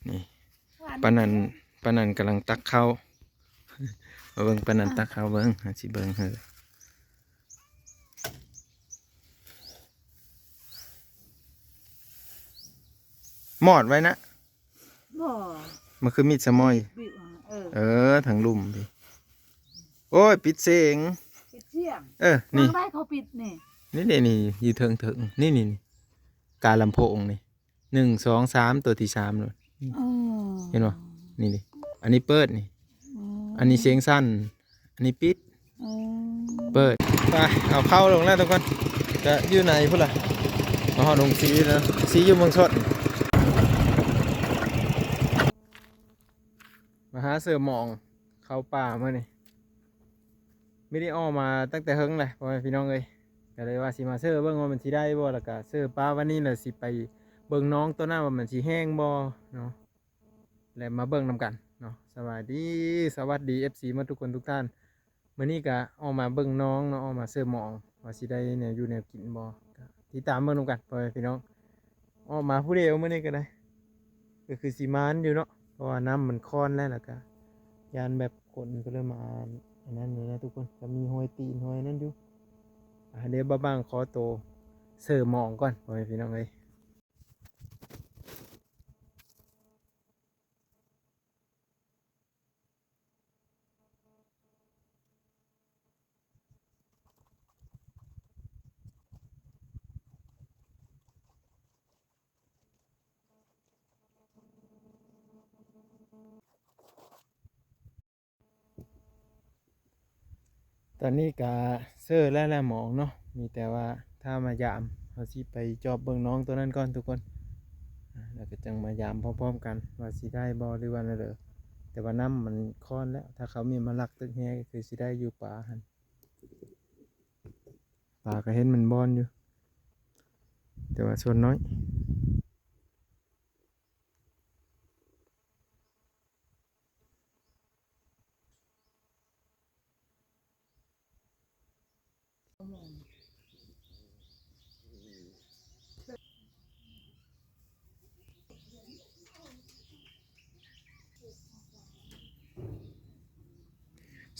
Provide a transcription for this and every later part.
ນີ້ ປານັນ ປານັນກຳລັງຕັກເຂົ້າ ມາເບິ່ງປານັນຕັກເຂົ້າເບິ່ງ ເຮົາຊິເບິ່ງໃຫ້ ມອດໄວ້ນະ. ບໍ່ ມັນຄືມີດສະໝອຍ ບິວ ເອີ ເອີ ທາງລຸ່ມພີ້ ໂອ້ຍ ປິດສຽງ ປິດສຽງ ເອີ ນີ້ ທາງໃດເຂົາປິດນີ້ ນີ້ເດ ນີ້ຢູ່ເທິງໆ ນີ້ໆ ກາລຳໂພງນີ້ ໜຶ່ງ ສອງ ສາມ ຕົວທີສາມໂລດ ເອີ ເຫັນບໍ່ ນີ້ໆ ອັນນີ້ເປີດນີ້ ອືມ ອັນນີ້ສຽງສັ້ນ ອັນນີ້ປິດ ອືມ ເປີດ ໄປ ເອົາເຂົ້າລົງແລ້ວທຸກຄົນ ກະຢູ່ໃນພຸ້ນລະ ມາຮອດໂຮງສີແລ້ວ ສີຢູ່ເມືອງຊົນ ມາຫາເສື້ອໝອງເຂົ້າປ່າມື້ນີ້ ມີໄດ້ອອກມາຕັ້ງແຕ່ເຫິງແຫຼະ ພໍ່ແມ່ພີ່ນ້ອງເອີຍ ກະເລີຍວ່າຊິມາເຊີເບິ່ງວ່າມັນຊິໄດ້ບໍ່ ແລ້ວກະເຊີປາວັນນີ້ແຫຼະ ຊິໄປເບິ່ງໜອງໂຕນັ້ນວ່າມັນຊິແຫ້ງບໍ່ເນາະ. ແລະມາເບິ່ງນຳກັນເນາະ. ສະບາຍດີ ສະຫວັດດີ ເອັຟຊີ ໝົດທຸກຄົນທຸກທ່ານ. ມື້ນີ້ກະອອກມາເບິ່ງໜອງເນາະ ອອກມາເຊີໝອງວ່າຊິໄດ້ແນວຢູ່ແນວກິນບໍ່ ກະຕິດຕາມເບິ່ງນຳກັນ ພໍ່ແມ່ພີ່ນ້ອງ. ອອກມາຜູ້ດຽວມື້ນີ້ກະໄດ້ ກະຄືຊິໝານຢູ່ເນາະ ເພາະວ່ານ້ຳມັນຄອນແລ້ວ ແລ້ວກະຢ້ານແບບຄົນ ກະເລີຍມາອັນນັ້ນນີ້ນະທຸກຄົນ ກະມີຮອຍຕີນຮອຍນັ້ນຢູ່. ອາ ດຽວບ່າວບັງຂໍໂຕເຊີໝອງກ່ອນ ພໍ່ແມ່ພີ່ນ້ອງເອີຍ. ຕອນນີ້ກະເຊີແລ້ວແຫຼະໝອງເນາະ ມີແຕ່ວ່າຖ້າມາຢາມ ເຮົາຊິໄປຈອບເບິ່ງໜອງໂຕນັ້ນກ່ອນທຸກຄົນ ອາ ແລ້ວກະຈັ່ງມາຢາມພ້ອມໆກັນວ່າຊິໄດ້ບໍ່ ຫຼືວ່າແນວໃດ. ແຕ່ວ່ານ້ຳມັນຄອນແລ້ວ ຖ້າເຂົາມີມາລັກຕຶກແຮກະຄືຊິໄດ້ຢູ່ປາຫັ້ນ. ປາກະເຫັນມັນບ່ອນຢູ່ ແຕ່ວ່າສ່ວນນ້ອຍ.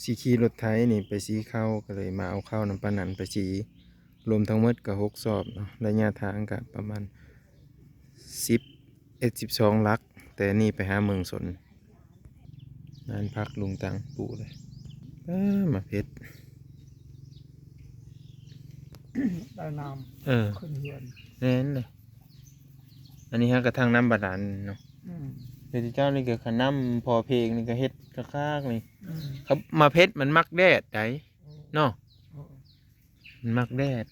ຊິຂີ່ລົດໄຖນີ້ໄປສີເຂົ້າ ກະເລີຍມາເອົາເຂົ້ານຳປານັນໄປສີ ລວມທັງໝົດກະຫົກສອບເນາະ ໄລຍະທາງກະປະມານສິບເອັດ ສິບສອງຫຼັກ ແຕ່ນີ້ໄປຫາເມືອງຊົນ. ງານຜັກລຸງຕັງປູເລີຍ ເອີ ໝາກເຜັດ ໄດ້ນ້ຳ ເອີ ຂຶ້ນເຮືອນ ແມ່ນເລີຍ. ອັນນີ້ຫາກະທັງນ້ຳບາດານເນາະ ອືມ ແຕ່ເຈົ້ານີ້ກະຄັນນ້ຳພໍເພງນີ້ກະເຮັດຄັກໆນີ້ ອືມ ເຂົາ ໝາກເຜັດມັນມັກແດດໃດ ອືມ ເນາະ ເອີ ມັນມັກແດດ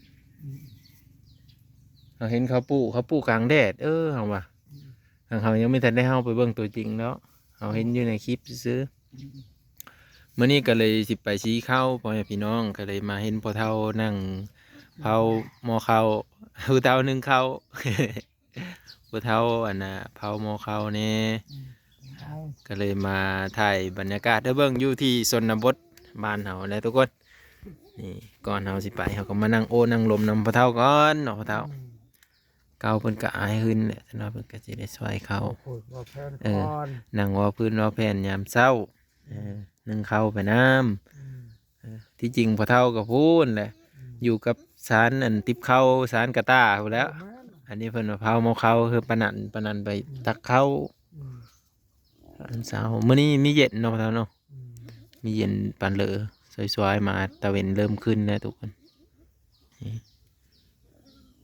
ອືມ ເຮົາເຫັນເຂົາປູກ ເຂົາປູກກາງແດດ ເອີ ເຮົາວ່າ ອືມ ທາງເຮົາຍັງບໍ່ທັນໄດ້ເຮົາໄປເບິ່ງຕົວຈິງເນາະ ເຮົາເຫັນຢູ່ໃນຄລິບຊື່ໆ. ອືມ ມື້ນີ້ກະເລີຍຊິໄປສີເຂົ້າ ພໍ່ແມ່ພີ່ນ້ອງ ກະເລີຍມາເຫັນພໍ່ເຖົ້ານັ່ງເຜົາໝໍ້ເຂົ້າ ຜູ້ເຖົ້າໜຶ້ງເຂົ້າ ຜູ້ເຖົ້າອັນນ່າເຜົາໝໍ້ເຂົ້າແດ່ ອືມ ກະເລີຍມາຖ່າຍບັນຍາກາດໃຫ້ເບິ່ງຢູ່ທີ່ຊົນນະບົດບ້ານເຮົາແຫຼະທຸກຄົນ. ນີ້ ກ່ອນເຮົາຊິໄປ ເຮົາກະມານັ່ງໂອ້ນັ່ງລົມນຳພໍ່ເຖົ້າກ່ອນເນາະ ພໍ່ເຖົ້າ ອືມ ເກົ່າເພິ່ນກະອາຍຫຶ່ນແຫຼະ ຈັ່ງວ່າເພິ່ນກະຊິໄດ້ຊ່ອຍເຂົາ ເອີ ນັ່ງເວົ້າພື້ນເວົ້າແຜ່ນຍາມເຊົ້າ ເອີ ໜຶ້ງເຂົ້າໄປນຳ ອືມ ເອີ ທີ່ຈິງພໍ່ເຖົ້າກະພຸ້ນແຫຼະ ອືມ ຢູ່ກັບຊານອັນຕິບເຂົ້າ ຊານກະຕ່າພຸ້ນແຫຼ້ວ ແມ່ນ ອັນນີ້ເພິ່ນມາເຜົາໝໍ້ເຂົ້າ ຄືປານັນ ປານັນໄປ ອືມ ຕັກເຂົ້າ ອືມ ຕອນເຊົ້າ ມື້ນີ້ມີເຢັນເນາະ ພໍ່ເຖົ້າເນາະ ອືມ ມີເຢັນປານເລີ ສວາຍໆ ມາຕາເວັນເລີ່ມຂຶ້ນແລ້ວທຸກຄົນ. ນີ້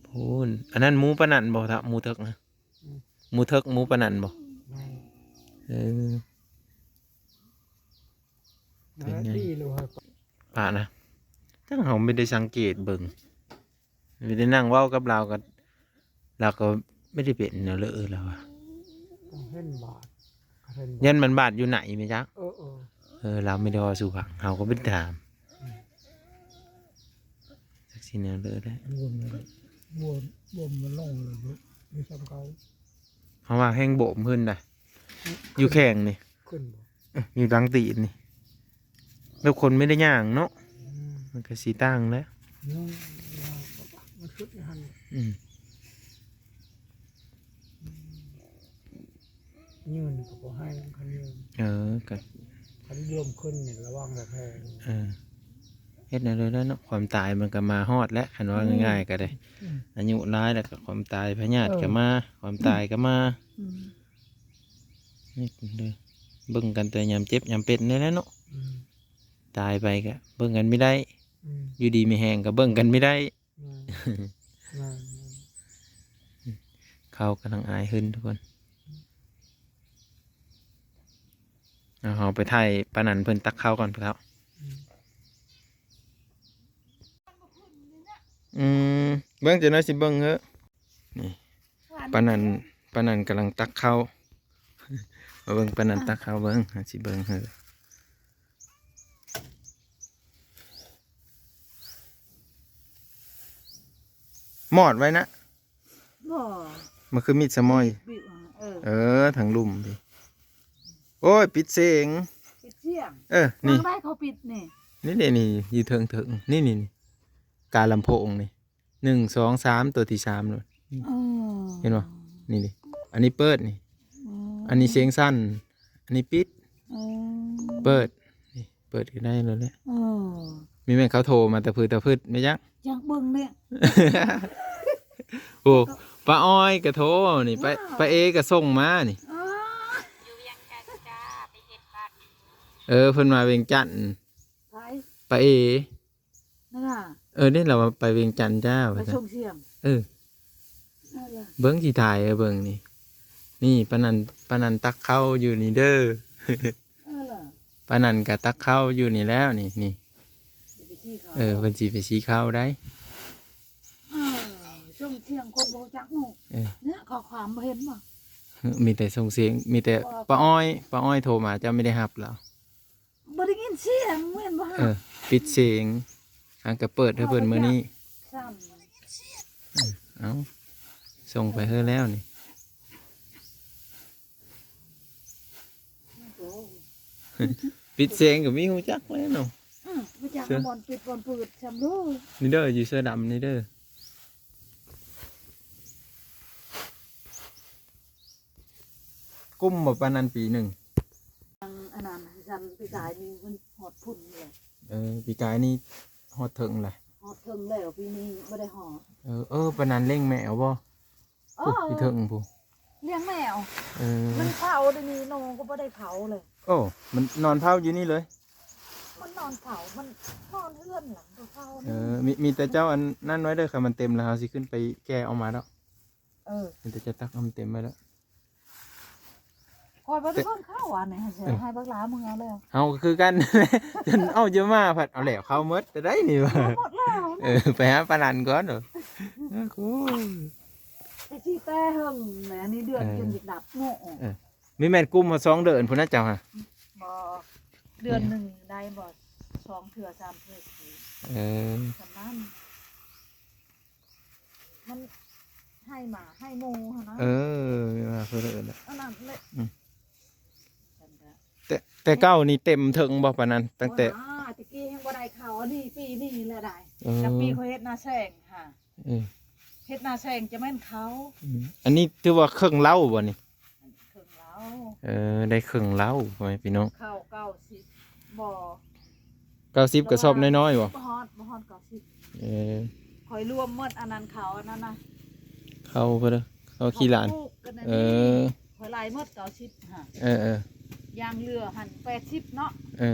ພຸ້ນ ອັນນັ້ນໝູປານັນບໍ່ ເຖົ້າ ໝູເຖິກນະ ອືມ ໝູເຖິກ ໝູປານັນບໍ່ ແມ່ນ ເອີ ເປັນຫຍັງ ປານະ ຈັ່ງເຮົາບໍ່ໄດ້ສັງເກດເບິ່ງ ມີແຕ່ນັ່ງເວົ້າກັບລາວ ກະ ລາວກະບໍ່ໄດ້ເປັນແນວເລີຍລາວວ່າ ຕ້ອງເຫັນບາດ ກະເຫັນບາດ ຢ້ານມັນບາດຢູ່ໃນແມ່ນຈັກ ເອີ ເອີ ເອີ ລາວມີແຕ່ເວົ້າສູ່ຟັງ ເຮົາກະບໍ່ໄດ້ຖາມ ອືມ ຈັກຊິແນວເລີແຫຼະ ບວມແລ້ວ ບວມ ບວມມັນລົງເລີຍ ຢູ່ສ່ຳເກົ່າ ເຮົາວ່າແຮ່ງບວມຂຶ້ນໄດ໋ ອືມ ຢູ່ແຂ້ງນີ້ ຂຶ້ນບໍ່ ເອີ ຢູ່ຫຼັງຕີນນີ້ ແລ້ວຄົນບໍ່ໄດ້ຍ່າງເນາະ ອືມ ມັນກະຊິຕ່າງແຫຼະ ຍ່າງ ມັນສຸດຢູ່ຫັ້ນ ອືມ ອືມ ຢືນກໍບໍ່ໃຫ້ນຳຄັນຢືນ. ເອີ ກໍຄັນລົມຂຶ້ນນີ້ລະວັງລະແພງ. ເອີ ເຮັດແນວໃດແລ້ວເນາະ ຄວາມຕາຍມັນກໍມາຮອດແລ້ວ ຄັນວ່າ ອືມ ງ່າຍໆກໍໄດ້. ອືມ ອາຍຸຫຼາຍແລ້ວກໍຄວາມຕາຍ ພະຍາດ ເອີ ກໍມາ ຄວາມຕາຍກໍມາ. ອືມ ເຮັດເດີ ເບິ່ງກັນແຕ່ຍາມເຈັບຍາມເປັນນີ້ແຫຼະເນາະ. ອືມ ຕາຍໄປກໍເບິ່ງກັນບໍ່ໄດ້. ອືມ ຢູ່ດີມີແຮງກໍເບິ່ງກັນບໍ່ໄດ້. ແມ່ນ ແມ່ນ ແມ່ນ. ເຂົ້າກຳລັງອາຍຂຶ້ນທຸກຄົນ. ເອົາ ເຮົາໄປຖ່າຍປານັນເພິ່ນຕັກເຂົ້າກ່ອນ ພໍ່ເຖົ້າ. ອືມ ອືມ ເບິ່ງຈັກໜ້ອຍຊິເບິ່ງເຮີ. ນີ້ ປານັນ ປານັນກຳລັງຕັກເຂົ້າ. ມາເບິ່ງປານັນຕັກເຂົ້າເບິ່ງ ເຮົາຊິເບິ່ງເຮີ. ມອດໄວ້ນະ. ບໍ່ ມັນຄືມີດສະໝອຍ. ບິວ ເອີ ເອີ ທາງລຸ່ມພີ້. ໂອ້ຍ ປິດສຽງ ປິດສຽງ. ເອີ ນີ້ ທາງໃດເຂົາປິດນີ້? ນີ້ເດ ນີ້ ຢູ່ເທິງໆ ນີ້ໆ ກາລຳໂພງນີ້ ໜຶ່ງ ສອງ ສາມ ຕົວທີສາມໂລດ. ເອີ ເຫັນບໍ່? ນີ້ເດ ອັນນີ້ເປີດນີ້. ອືມ ອັນນີ້ສຽງສັ້ນ ອັນນີ້ປິດ. ເອີ ເປີດ ນີ້ ເປີດກໍໄດ້ໂລດແຫຼະ. ເອີ ມີແມ່ນເຂົາໂທມາແຕ່ຜຶດແຕ່ຜຶດ ແມ່ນຫຍັງ? ຢາກເບິ່ງແດ່. ໂອ້ ປ້າອ້ອຍກໍໂທນີ້ ປ້າ ປ້າເອກໍສົ່ງມານີ້. ເອີ ຢູ່ວຽງຈັນຈ້າ ໄປເຮັດບັດ. ເອີ ເພິ່ນມາວຽງຈັນ. ໃຜ? ປ້າເອ. ນັ້ນນະ ເອີ ເດ້ ລາວວ່າໄປວຽງຈັນຈ້າ ໄປ ວ່າຊັ້ນ ສົ່ງສຽງ. ເອີ ນັ້ນລະ ເບິ່ງຊິຖ່າຍໃຫ້ເບິ່ງນີ້. ນີ້ ປານັນ ປານັນຕັກເຂົ້າຢູ່ນີ້ເດີ. ເອີ ປານັນກໍຕັກເຂົ້າຢູ່ນີ້ແລ້ວນີ້ ນີ້. ຊິໄປຊີ້ເຂົ້າ. ເອີ ເພິ່ນຊິໄປຊີ້ເຂົ້າໄດ໋. ເອີ ສົ່ງສຽງຄົນບໍ່ຮູ້ຈັກເນາະ. ເອີ ເນຍ ຂໍ້ຄວາມບໍ່ເຫັນບໍ່? ມີແຕ່ສົ່ງສຽງ ມີແຕ່ ບໍ່ ປ້າອ້ອຍ ປ້າອ້ອຍໂທມາ ເຈົ້າບໍ່ໄດ້ຮັບລາວ. ບໍ່ໄດ້ຍິນສຽງແມ່ນບໍ່? ເອີ ປິດສຽງ ຫາກໍເປີດໃຫ້ເພິ່ນມື້ນີ້. ຊ້ຳ ເອີ ເອົາ ສົ່ງໄປໃຫ້ແລ້ວນີ້. ໂອ້ ປິດສຽງກໍມີຮູ້ຈັກແລ້ວເນາະ. ອື ບໍ່ຈັກ ເສືອ ບ່ອນປິດບ່ອນເປີດຊ້ຳເດີ. ນີ້ເດີ ຢູ່ເສື້ອດຳນີ້ເດີ. ກຸ້ມບໍ່ປານນັ້ນປີໜຶ່ງ? ອັນ ອັນນັ້ນຊັ້ນ ປີກາຍນີ້ມັນຮອດພຸ້ນແຫຼະ. ເອີ ປີກາຍນີ້ຮອດເທິງແຫຼະ. ຮອດເທິງແລ້ວ ປີນີ້ບໍ່ໄດ້ຮອດ. ເອີ ເອີ ປານນັ້ນລ້ຽງແມວບໍ່? ເອີ ພຸ້ນ ຢູ່ເທິງພຸ້ນ ລ້ຽງແມວ. ເອີ ມັນເຜົາ ດຽວນີ້ໂນກໍບໍ່ໄດ້ເຜົາເລີຍ. ໂອ້ ມັນນອນເຜົາຢູ່ນີ້ເລີຍ? ມັນນອນເຜົາ ມັນນອນເຮືອນຫຼັງຕົວເກົ່າ. ເອີ ມີ ມີແຕ່ເຈົ້າອັນນັ້ນໄວ້ເດີ ຄັນມັນເຕັມແລ້ວເຮົາຊິຂຶ້ນໄປແກ່ອອກມາດອກ. ເອີ ມີແຕ່ເຈົ້າຕັກໃຫ້ມັນເຕັມໄວ້ແລ້ວ. ຂ້ອຍບໍ່ໄດ້ເບິ່ງເຂົ້າອັນນີ້ ເອີ ໃຫ້ບັກຫຼາເມືອແລ້ວ. ເຮົາກໍຄືກັນ ຈົນເອົາຈະມາພັດ ເອົາແລ້ວເຂົ້າໝົດແຕ່ໃດນີ້ວ່າ. ເອົາໝົດແລ້ວ. ເອີ ໄປຫາປານັນກ່ອນເດີ. ໂອ້ຍ ໄປຊິແຕ່ເຫິງແຫຼະ ອັນນີ້ເດືອນ ເອີ ຈົນຢາກດັບເນາະ. ເອີ ມີແມ່ນກຸ້ມມາສອງເດືອນພຸ້ນນະເຈົ້າຫະ? ບໍ່ ເດືອນໜຶ່ງໄດ້ບໍ່ ສອງເທື່ອສາມເທື່ອ. ເອີ ປະມານ ມັນໃຫ້ໝາໃຫ້ໝູຫັ້ນນະ. ເອີ ວ່າເພິ່ນເອີ້ນ ອັນນັ້ນແຫຼະ. ອືມ ແຕ່ ແຕ່ເກົ່ານີ້ເຕັມເຖິງບໍ່ປານນັ້ນ? ຕັ້ງແຕ່ ໂອ້ຍ ຕະກີ້ຍັງບໍ່ໄດ້ເຂົ້າ ອັນນີ້ປີນີ້ແຫຼະໄດ້. ເອີ ແຕ່ປີຂ້ອຍເຮັດນາແຊງຫະ. ເອີ ເຮັດນາແຊງຈະແມ່ນເຂົ້າ. ອືມ ອັນນີ້ຖືວ່າເຄິ່ງເລົາບໍ່ນີ້? ອັນນີ້ເຄິ່ງເລົາ. ເອີ ໄດ້ເຄິ່ງເລົາ ພໍ່ແມ່ພີ່ນ້ອງ. ເຂົ້າເກົ້າສິບ ບໍ່ ເກົ້າສິບກະສອບນ້ອຍໆບໍ່? ບໍ່ຮອດ ບໍ່ຮອດເກົ້າສິບ. ເອີ ຂ້ອຍລວມໝົດອັນນັ້ນເຂົ້າອັນນັ້ນນະ ເຂົ້າເພິ່ນ ເຂົ້າຂີ້ຫຼານ. ເຂົ້າປູກກັນອັນນີ້ ເອີ ຂ້ອຍໄລ່ໝົດເກົ້າສິບຫະ. ເອີໆ ຢ່າງເຫຼືອຫັ້ນແປດສິບເນາະ. ເອີ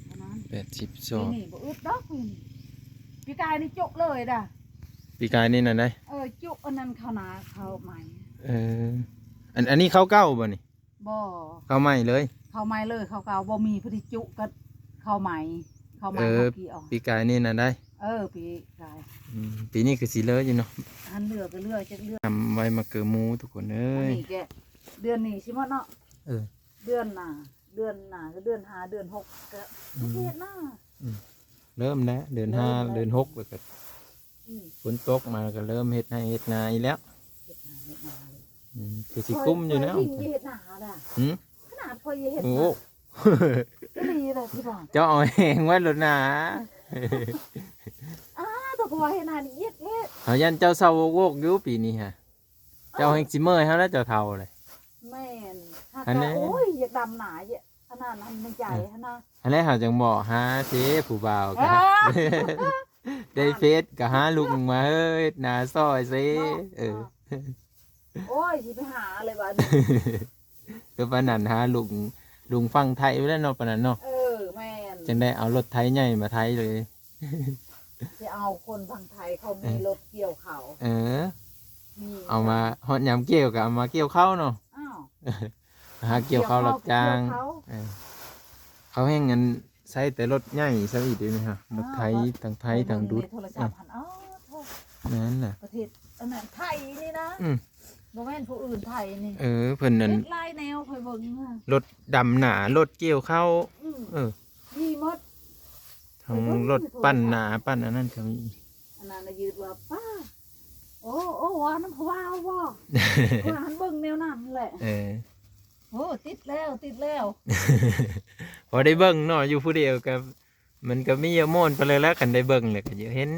ອັນນັ້ນ ແປດສິບສອງ ປີນີ້ບໍ່ອຶດດອກປີນີ້. ປີກາຍນີ້ຈຸເລີຍດາ. ປີກາຍນີ້ນັ້ນໄດ໋. ເອີ ຈຸອັນນັ້ນເຂົ້ານາເຂົ້າໃໝ່. ເອີ ອັນ ອັນນີ້ເຂົ້າເກົ່າບໍ່ນີ້? ບໍ່ ເຂົ້າໃໝ່ເລີຍ. ເຂົ້າໃໝ່ເລີຍ ເຂົ້າເກົ່າບໍ່ມີ ພໍດີຈຸກັບເຂົ້າໃໝ່ ເຂົ້າໃໝ່ ເອີ ເຂົ້າກີ່ອອກ. ປີກາຍນີ້ນະໄດ້. ເອີ ປີກາຍ. ອືມ ປີນີ້ຄືຊິເລີຢູ່ເນາະ. ອັນເຫຼືອກໍເຫຼືອຈັກເດືອນ. ນຳໄວ້ມາເກີໝູທຸກຄົນເອີຍ. ອັນນີ້ແກເດືອນນີ້ຊິໝົດເນາະ. ເອີ ເດືອນໜ້າ ເດືອນໜ້າ ເດືອນຫ້າ ເດືອນຫົກກໍ ອືມ ເຮັດນາ. ອືມ ເລີ່ມແລ້ວ ເດືອນຫ້າ ເລີ່ມແລ້ວ ເດືອນຫົກ ແລ້ວກໍ ອືມ ຝົນຕົກມາກໍເລີ່ມເຮັດໄຮ່ເຮັດນາອີກແລ້ວ. ເຮັດນາ ເຮັດນາເລີຍ. ອືມ ຄືຊິກຸ້ມຢູ່ແລ້ວ. ຂ້ອຍ ຂ້ອຍເຮັດນາດາ. ຫືມ? ຂະໜາດຂ້ອຍເຮັດນາ. ໂອ້ ອີ່ຫຼີເລີຍພີ່ນ້ອງ. ເຈົ້າເອົາແຮງໄວ້ໂລດນາ. ອ້າ ຕົວກວ່າເຮັດນານີ້ເຮັດ ເຮັດ. ເຮົາຢ້ານເຈົ້າເຊົາໂວກໆຢູ່ປີນີ້ຫະ. ເຈົ້າແຮ່ງຊິເມື່ອຍເຮົາແລ້ວ ເຈົ້າເຖົ້າແລ້ວ. ແມ່ນ ຫາກ ອັນ ກະ ນີ້ ໂອ້ຍ ຢາກດຳນາ ຢາກ ອັນນັ້ນ ອັນໃນໃຈຫັ້ນນະ ອັນນີ້ຫາຈັ່ງບໍ່ຫາເຊຜູ້ບ່າວກະ ເອີ ໄດ້ເຟສກະຫາລຸກມາເຮີ້ຍ ເຮັດໜ້າຊອຍເຊ ເນາະ ເອີ ເນາະ ໂອ້ຍ ຊິໄປຫາເລີຍບາດນີ້ ຄືປານນັ້ນຫາລຸງ ລຸງຝັ່ງໄທໄປແລ້ວເນາະ ປານນັ້ນເນາະ ເອີ ແມ່ນ ຈັ່ງໄດ້ເອົາລົດໄຖໃຫຍ່ມາໄຖເລີຍ ຊິເອົາຄົນຝັ່ງໄທເຂົາມີ ເອີ ລົດກ່ຽວເຂົ້າ ເອີ ມີ ເອົາມາຮອດຍາມກ່ຽວກະເອົາມາກ່ຽວເຂົ້າເນາະ ອ້າວ ຫາກ່ຽວເຂົ້າ ກ່ຽວເຂົ້າ ຮັບຈ້າງ ກ່ຽວເຂົ້າ ເອີ ເຂົາແຮ່ງອັນ ໃຊ້ແຕ່ລົດໃຫຍ່ຊະອີກເດນີ້ຮະ ລົດໄຖ ອ້າວ ທັງໄຖທັງດຸດ ໂທລະສັບຫັ້ນ ອ້າວ ໂທ ແມ່ນນະ ປະເທດອັນນັ້ນໄທນີ້ນະ ອືມ ບໍ່ແມ່ນຜູ້ອື່ນໄທນີ້ ເອີ ເພິ່ນນັ້ນ ເຮັດຫຼາຍແນວຂ້ອຍເບິ່ງ ລົດດຳນາ ລົດກ່ຽວເຂົ້າ ອືມ ເອີ ມີໝົດ ທັງລົດປັ່ນໜາ ປັ່ນອັນນັ້ນກໍມີ ອັນນັ້ນນະຢືດວ່າ ປ້າ ໂອ້ ໂອ້ ວ່ານຳຜູ້ບ່າວບໍ່ ວ່າຫັ້ນເບິ່ງແນວນັ້ນແຫຼະ ເອີ ໂອ້ ຕິດແລ້ວ ຕິດແລ້ວ ພໍໄດ້ເບິ່ງເນາະ ຢູ່ຜູ້ດຽວກໍ ມັນກໍມີຢ່າມ່ວນໄປເລີຍແຫຼະ ຄັນໄດ້ເບິ່ງແລ້ວກໍຢາກເຫັນ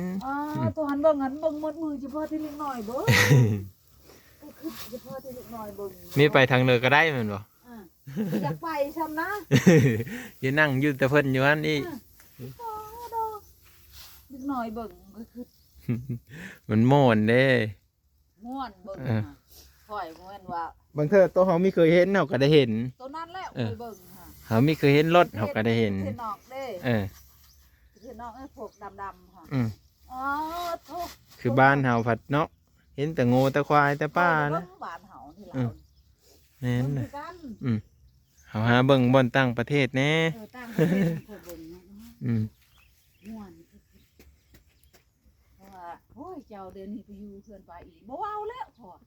ອໍ ໂຕຫັ້ນເບິ່ງຫັ້ນ ເບິ່ງໝົດມື້ ສະເພາະທີ່ເລັກນ້ອຍເບິ່ງ ກໍຄືສະເພາະທີ່ເລັກນ້ອຍເບິ່ງ ມີໄປທາງເດີກໍໄດ້ແມ່ນບໍ່? ອ່າ ຢາກໄປຊ້ຳນະ ຢູ່ນັ່ງຢູ່ແຕ່ເພິ່ນຢູ່ຫັ້ນອີກ ອ່າ ເດັກນ້ອຍເບິ່ງກໍຄື ມັນມ່ວນເດ້ ມ່ວນເບິ່ງ ເອີ ນະ ຂ້ອຍບໍ່ແມ່ນວ່າ ບາງເທື່ອໂຕເຮົາມີເຄີຍເຫັນເຮົາກໍໄດ້ເຫັນ ໂຕນັ້ນແຫຼະ ເອີ ຂ້ອຍເບິ່ງຫັ້ນ ເຮົາມີເຄີຍເຫັນລົດເຮົາກໍໄດ້ເຫັນ ເຫັນນອກເດ້ ເອີ ເຫັນນອກ ເອີ ພວກດຳໆຫັ້ນ ອືມ ອໍ ໂທ້ ຄືບ້ານເຮົາພັດເນາະ ເຫັນແຕ່ງົວແຕ່ຄວາຍແຕ່ປານະ ບ້ານເຮົານີ້ລາວ ອືມ ແມ່ນນະ ອືມ ເຮົາຫາເບິ່ງບ່ອນຕ່າງປະເທດແດ່ ເອີ ຕ່າງປະເທດຂ້ອຍເບິ່ງເນາະ ອືມ ມ່ວນ ເພາະວ່າ ໂອ້ຍ ເຈົ້າດຽວນີ້ໄປຢູ່ເຮືອນປາອີ ບໍ່ເວົ້າແລ້ວ ຂ້ອຍ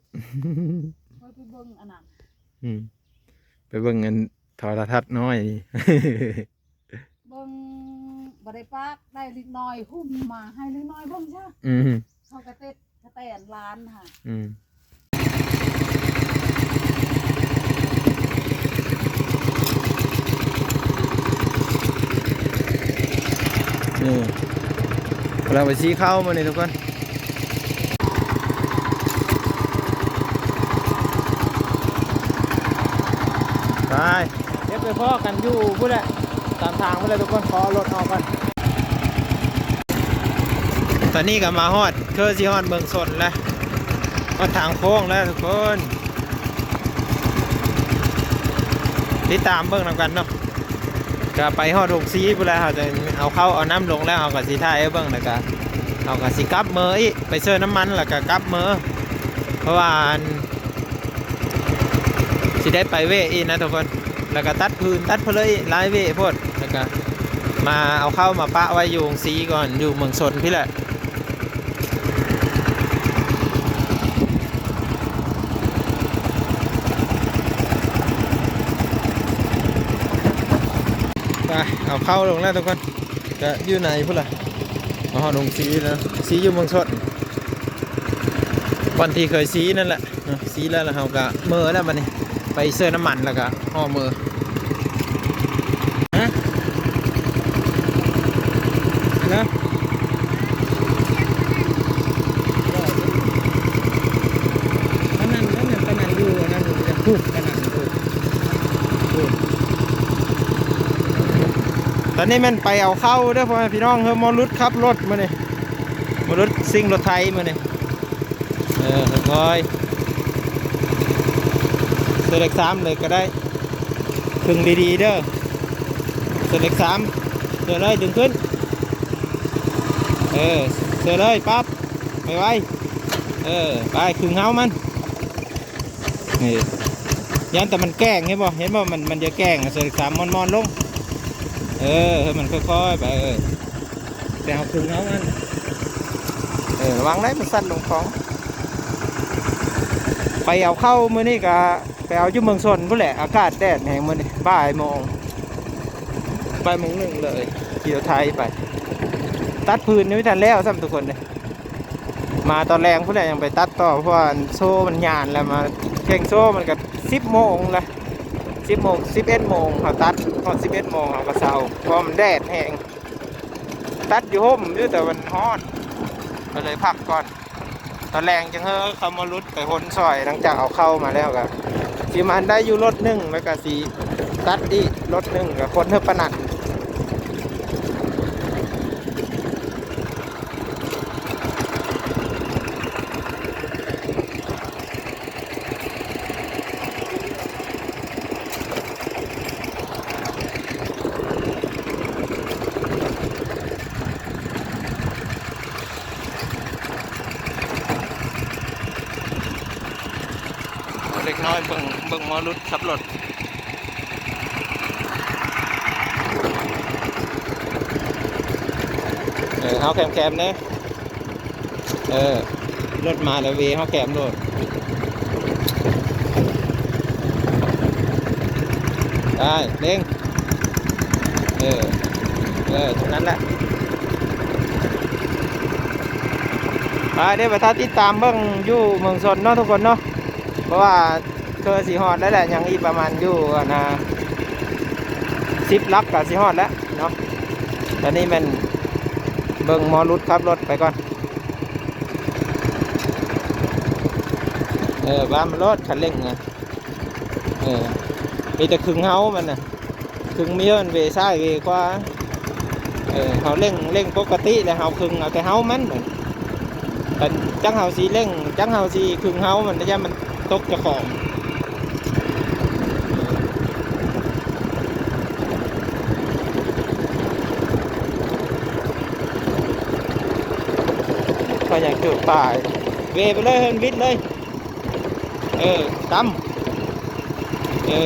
ຂ້ອຍໄປເບິ່ງອັນນັ້ນ ອືມ ໄປເບິ່ງອັນໂທລະທັດນ້ອຍ ເບິ່ງ ບໍ່ໄດ້ປາກ ໄດ້ເລັກນ້ອຍຫຸ້ມມາໃຫ້ເລັກນ້ອຍເບິ່ງຊະ ອືມ ເຂົາກະເຕັດກະແຕນຫຼານຫັ້ນ ອືມ ນີ້ ເຮົາໄປສີເຂົ້າມື້ນີ້ທຸກຄົນ ໄປ ດຽວໄປພໍ້ກັນຢູ່ພຸ້ນແຫຼະ ຕາມທາງພຸ້ນແຫຼະທຸກຄົນ ຂໍເອົາລົດອອກກ່ອນ ຕອນນີ້ກໍມາຮອດ ຄືຊິຮອດເມືອງຊົນແລ້ວ ຮອດທາງໂຄ້ງແລ້ວທຸກຄົນ ຕິດຕາມເບິ່ງນຳກັນເນາະ ກໍໄປຮອດໂຮງສີພຸ້ນແຫຼະ ເຮົາຈະເອົາເຂົ້າເອົານ້ຳລົງແລ້ວ ເຮົາກໍຊິຖ່າຍໃຫ້ເບິ່ງ ແລ້ວກໍເຮົາກໍຊິກັບເມືອອີກ ໄປເຊີນ້ຳມັນ ແລ້ວກໍກັບເມືອ ເພາະວ່າອັນ ຊິໄດ້ໄປເວະອີກນະທຸກຄົນ ແລ້ວກໍຕັດຟືນຕັດເພີງອີກ ຫຼາຍເວະໂພດ ແລ້ວກໍມາເອົາເຂົ້າມາປະໄວ້ຢູ່ໂຮງສີກ່ອນ ຢູ່ເມືອງຊົນພີ້ແຫຼະ ໄປ ເອົາເຂົ້າລົງແລ້ວທຸກຄົນ ກະຢູ່ໃນພຸ້ນລະ ມາຮອດໂຮງສີແລ້ວ ສີຢູ່ເມືອງຊົນ ບ່ອນທີ່ເຄີຍສີນັ້ນແຫຼະ ເນາະ ສີແລ້ວ ແລ້ວເຮົາກະເມືອແລ້ວບັດນີ້ ໄປເຊີນ້ຳມັນແລ້ວກະຫໍ່ເມືອ ຮະ ເນາະ ອັນນັ້ນ ອັນນັ້ນ ອັນນັ້ນຢູ່ ອັນນັ້ນຢູ່ ພຸ້ນ ອັນນັ້ນຢູ່ ພຸ້ນ ຕອນນີ້ແມ່ນໄປເອົາເຂົ້າເດີ ພໍ່ແມ່ພີ່ນ້ອງ ເຮີ ໝໍຫຼຸດຂັບລົດມື້ນີ້ ໝໍຫຼຸດຊິງລົດໄຖມື້ນີ້ ເອີ ຄ່ອຍໆ ເຊີເລກສາມເລີຍກໍໄດ້ ເຄິ່ງດີໆເດີ ເຊີເລກສາມ ເຊີເລີຍ ດຶງຂຶ້ນ ເອີ ເຊີເລີຍ ປັບ ໄວໆ ເອີ ໄປ ຄຶງເຮົາມັນ ນີ້ ຢ້ານແຕ່ມັນແກ້ງ ເຫັນບໍ່ ເຫັນບໍ່ ມັນ ມັນຈະແກ້ງ ເຊີເລກສາມ ມ່ອນໆລົງ ເອີ ໃຫ້ມັນຄ່ອຍໆໄປ ເອີ ແຕ່ເຮົາຄຶງເຮົາມັນ ເອີ ລະວັງໄດ໋ ມັນສັ່ນລົງຂອງ ໄປເອົາເຂົ້າມື້ນີ້ກະ ໄປເອົາຢູ່ເມືອງຊົນພຸ້ນແຫຼະ ອາກາດແດດແຮງມື້ນີ້ ບ່າຍໂມງ ບ່າຍໂມງໜຶ່ງເລີຍ ຂີ່ລົດໄຖໄປ ຕັດຟືນຍັງບໍ່ທັນແລ້ວຊ້ຳທຸກຄົນເດ້ ມາຕອນແລງພຸ້ນແຫຼະ ຍັງໄປຕັດຕໍ່ ເພາະວ່າໂຊມັນຍານແລ້ວ ມາແຂ່ງໂຊມັນກະສິບໂມງລະ ສິບໂມງ ສິບເອັດໂມງ ເຮົາຕັດຮອດສິບເອັດໂມງ ເຮົາກະເຊົາ ເພາະວ່າມັນແດດແຮງ ຕັດຢູ່ຮົ່ມຢູ່ ແຕ່ມັນຮ້ອນ ກະເລີຍພັກກ່ອນ ຕອນແລງຈັ່ງເຮີເຂົ້າມາຫຼຸດໄປຫົນຊ່ອຍ ຫຼັງຈາກເອົາເຂົ້າມາແລ້ວກະ ຊິມາໄດ້ຢູ່ລົດໜຶ່ງ ແລ້ວກໍຊິຕັດອີກລົດໜຶ່ງ ກໍຄົນເຮີບປານນັ້ນ. ເດັກນ້ອຍເບິ່ງ ເບິ່ງໝໍຫຼຸດຂັບລົດ. ເອີ ເຮົາແຄມໆແດ່. ເອີ ລົດມາແລ້ວເວເຮົາແຄມໂລດ. ໄດ້ ເລັ່ງ. ເອີ ເອີ ເທົ່ານັ້ນແຫຼະ. ໄປເດີ ໄປຖ້າຕິດຕາມເບິ່ງຢູ່ເມືອງຊົນເນາະທຸກຄົນເນາະ ເພາະວ່າ ເກືອຊິຮອດແລ້ວແຫຼະ ຍັງອີກປະມານຢູ່ ອັນນ່າ ສິບຫຼັກກໍຊິຮອດແລ້ວເນາະ. ຕອນນີ້ແມ່ນເບິ່ງໝໍຫຼຸດຂັບລົດໄປກ່ອນ. ເອີ ບ້າມາໂລດ ຄັນເລັ່ງນະ. ເອີ ມີແຕ່ຄຶ່ງເຮົາມັນນະ ຄຶ່ງມີມັນເວຊ້າຍເວຂວາ. ເອີ ເຮົາເລັ່ງ ເລັ່ງປົກກະຕິ ແລ້ວເຮົາຄຶ່ງເອົາແຕ່ເຮົາມັນ. ຄັນຈັກເຮົາຊິເລັ່ງ ຈັກເຮົາຊິຄຶ່ງເຮົາມັນ ຢ້ານມັນຕົກເຈົ້າຂອງ. ຂ້ອຍຢາກຈູດປາ ເວໄປເລີຍ ເຮີ້ນ ວິດເລີຍ. ເອີ ຕຳ ເອີ.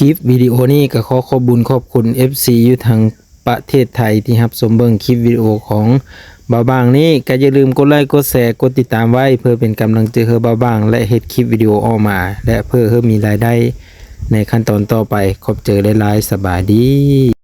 ຄລິບວິດີໂອນີ້ກໍຂໍຂອບບຸນຂອບຄຸນເອັຟຊີຢູ່ທາງປະເທດໄທທີ່ຮັບຊົມເບິ່ງຄລິບວິດີໂອຂອງບ່າວບາງນີ້. ກໍຢ່າລືມກົດໄລ ກົດແຊ ກົດຕິດຕາມໄວ້ ເພື່ອເປັນກຳລັງໃຈໃຫ້ບ່າວບາງ ແລະ ເຮັດຄລິບວິດີໂອອອກມາ ແລະ ເພື່ອໃຫ້ມີລາຍໄດ້ໃນຂັ້ນຕອນຕໍ່ໄປ. ຂອບໃຈຫຼາຍໆ. ສະບາຍດີ.